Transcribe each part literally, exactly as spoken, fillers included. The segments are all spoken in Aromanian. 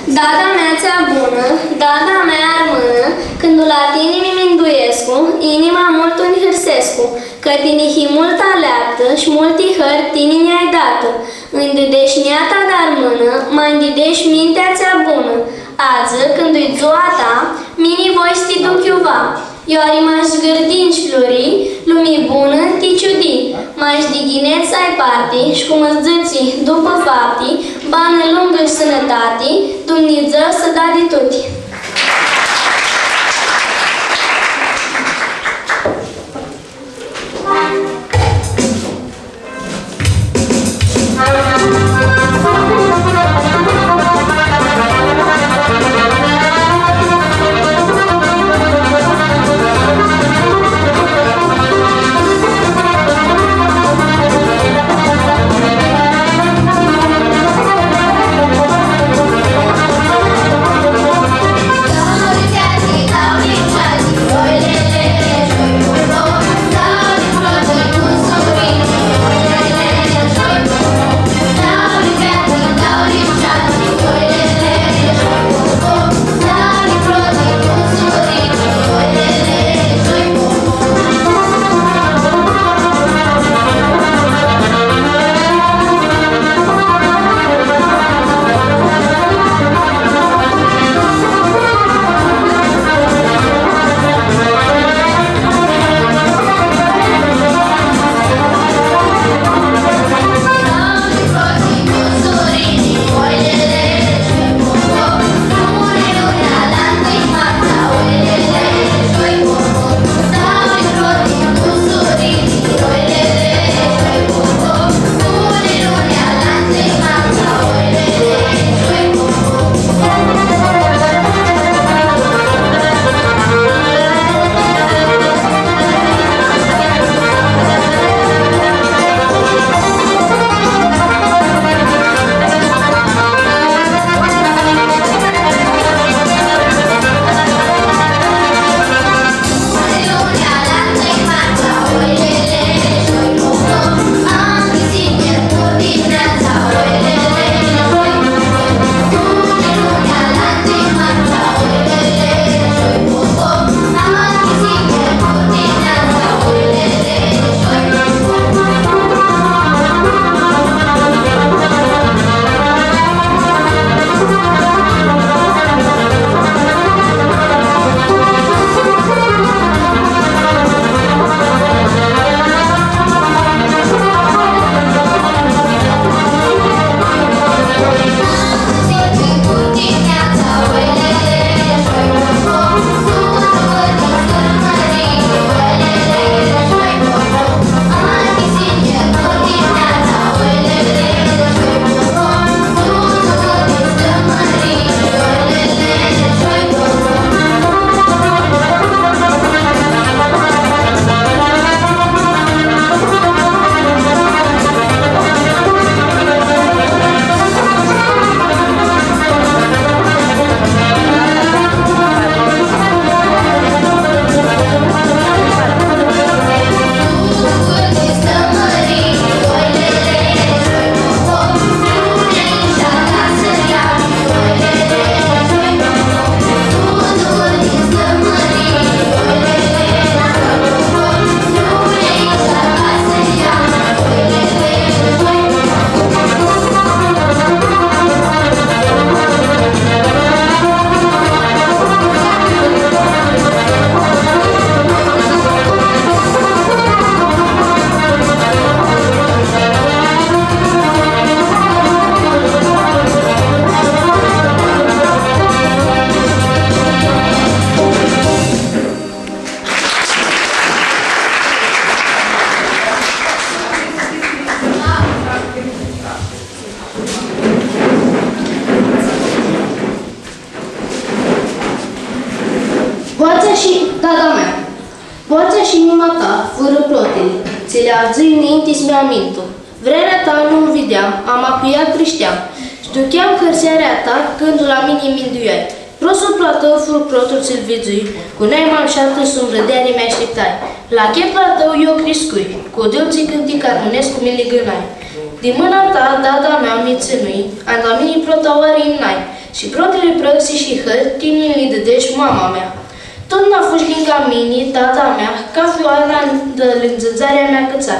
Dada mea atsea bunã, dada mea armãnã, cãndu la tini mi minduescu, inima multu nj-hãrsescu, cã tini hii multu aleaptã shi multi hãri tini nj-ai datã. Nj-dideshi niata di armãnã, ma nj-dideshi mintea atsea bunã. Adzã, cãndu-i dzua ta, mini voi s-ti duc iuva. Iori mash zgãrdinj fluri, lumi bunã ti ciudi, mash di ghinets ai parti, shi cum s-dzãtsi, dupã fapti, banã lungã shi sãnãtati, Dumnidzã s-da di tuti. Boatsea shi dada mea. Boatsea shi inima ta furã protili, tsi li avdzãi ninti s-mi amintu. Vrearea ta nu u videam, ama cu ea crishteam. S-ducheam hãrsearea ta cãndu la mini minduiai. Prosuplu a tãu fu protlu tsi-l vidzui, cu nai ma mushatã sumrãdeari mi-ashtiptai. La cheplu a tãu io criscui, cu dultsi cãntic armãnescu mi ligãnai. Di mãna ta, dada mea, mi tsãnui, anda mini prota oarã imnai. Shi protili prãxi shi hãri tini li dãdesh, mama mea. Totna fushi ningã mini, tata mea, cafi oarã anda lji ndzãdzari a mea cãtsa.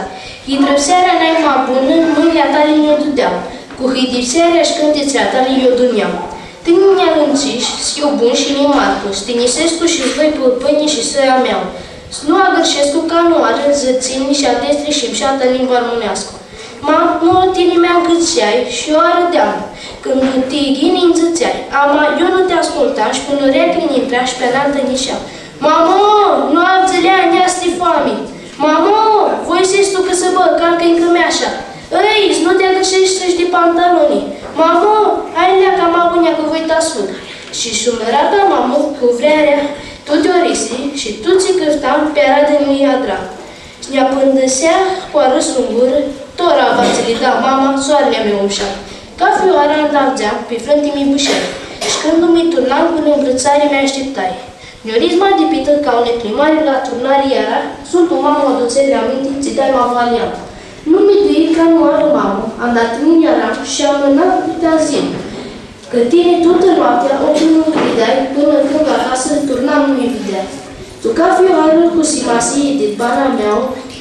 Yidripsearea nai ma bunã, mãnjli a tali nj-u dudeam, cu hãidipsearea shi cãntitsli a tali iu dunjam. Tini nj-alãntsish s-hiu bun shi nimarcu, s-tinjisescu shi s-voi pãpãnjlji shi soia a mea, s-nu agãrshescu canãoarã dzãtsinjli shi adetsli shi mshatã limba armãneascã. Mamu, tini mi ancãtseai shi eu arãdeam, cãndu ti ghini nj-dzãtseai, ama eu nu ti ascultam shi pãnã ureclji nj-intrea shi pi analtã nj-ishea. Mamu, nu avdzãlea, nj-easti foami! Mamu, voi s-escu tu cãsãbã, cã am cãmeasha. Ãi, s-nu ti agãrsheshti shi di pantaloni. Mamu, ai leaca ma bunea cã voi ti ascult. Shi sumãrata mamu, cu vrearea, tuti orisi shi tut tsi cãftam, pi aradã nã adra. Shi nj-apãndãsea cu arãsul n gurã, tora va tsã li da mama, soarli a meu mushat. Cafi oarã anda avdzeam, pi frãnti mi bãsheai, shi cãndu mi turnam cu nãmbrãtsari mi ashtiptai. Nj-u ridz ma di pitã ca unã cljimari la turnari iara, sultu mamu adutseri aminti, tsi daima va li am. Nu mi dui canãoarã mamu, anda tini earam shi amãnam ti dzã. Cã tini tutã noaptea oclji nu-nj videai, pãnã cãndu acasã turnam nu-nj videai. Tu cafi oarã cu simasii dit bana mea,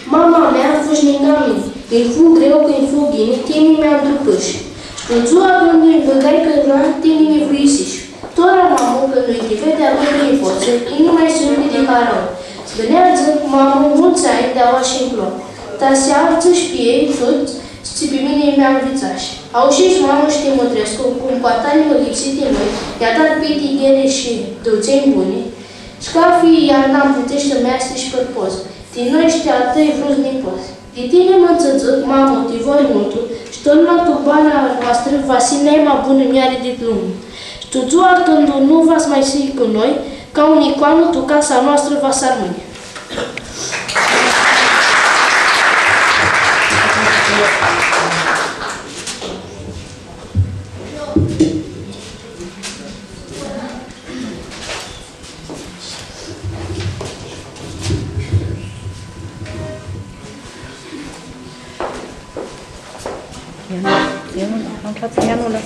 mama mea fushi ningã mini, cã-nj fu greu, cã-nj fu ghini, tini mi andrupãshi. Shi tu dzua cãndu nj-bãgai cãrna, tini mi vuisishi. Tora mamu, cãndu-nj ti vedi aclo di nipotsã, inima-nj s-umplji di harauã. S-bãneadzã, mamu, multsã anj di aoa shi nclo. Ta s-avdzã shi pi elj tuts, tsi pi mini mi anvitsash. Aushish, mamu, shi ti mutrescu, cum cu a tali mãlipsii ti noi, nj-adari piti gheni shi dultsenj buni, shi cafi iarna nj-plãtseashti measti shi pãrpots, ti noi shi ti a tãi vruts nipots. Di tini mãntsã dzãc, mamu, ti voi multu, shi totna tu bana a noastrã va s-hii nai ma bunã muljari dit lumi. Shi tu dzua cãndu nu va s-ma hii cu noi, ca unã icoanã tu casa noastrã va s-armãnj. Ia nu, ia nu, am tras, ia nu lã.